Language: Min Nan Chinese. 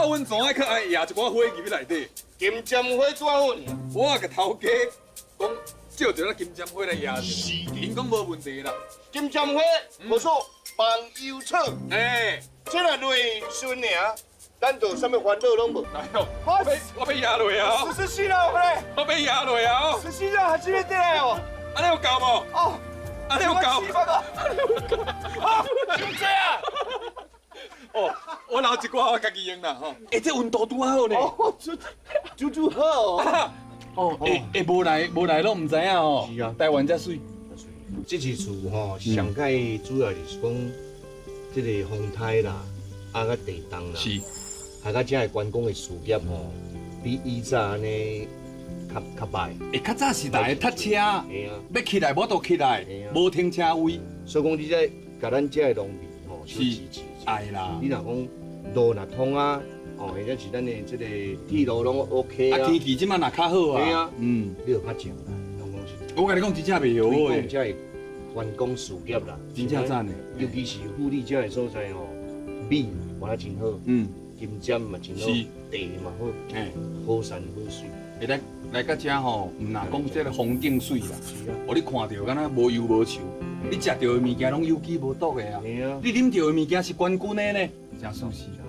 泡溫泉愛較愛壓一寡火入去內底。金針花拄好爾。我共頭家講借一個金針花來壓者，是。𪜶講無問題啦。金針花，無說忘憂草，這若落順爾，咱就啥物煩惱攏無。哎喲，我欲壓落啊！14啦，我來。我欲壓落啊！14啦，還是得來哦。按呢有夠無？哦，按呢有夠。 700個。啊，傷濟啊！哦，我留一寡我家己用啦吼。欸，這溫度拄好呢。哦，拄拄好哦。哦，欸欸，無來無來攏毋知影哦。是啊。台灣遮媠。這一次吼，上蓋主要就是講這個風颱啦，啊佮地動啦，啊佮遮的觀光的事業吼，比以早按呢較較歹。欸，較早時代塞車，欲起來無法度起來，無停車位。所以講，你這共咱遮的農民吼，小支持。愛啦。你若講路若通啊，哦，或者是咱的這個鐵路攏 OK 啊。啊，天氣這擺若較好啊。嘿啊。你就較靜啦，攏講是。我共你講，真正袂好的。遮的觀光事業啦，真正讚的。尤其是富里遮的所在吼，米活得真好，金針嘛真好，茶嘛好，好山好水。欸，來來到遮吼，毋若講這个風景媠啦，哦，你看著敢若無憂無愁，你食著的物件攏有機無毒的啊，你啉著的物件是冠軍的呢，誠舒適啦。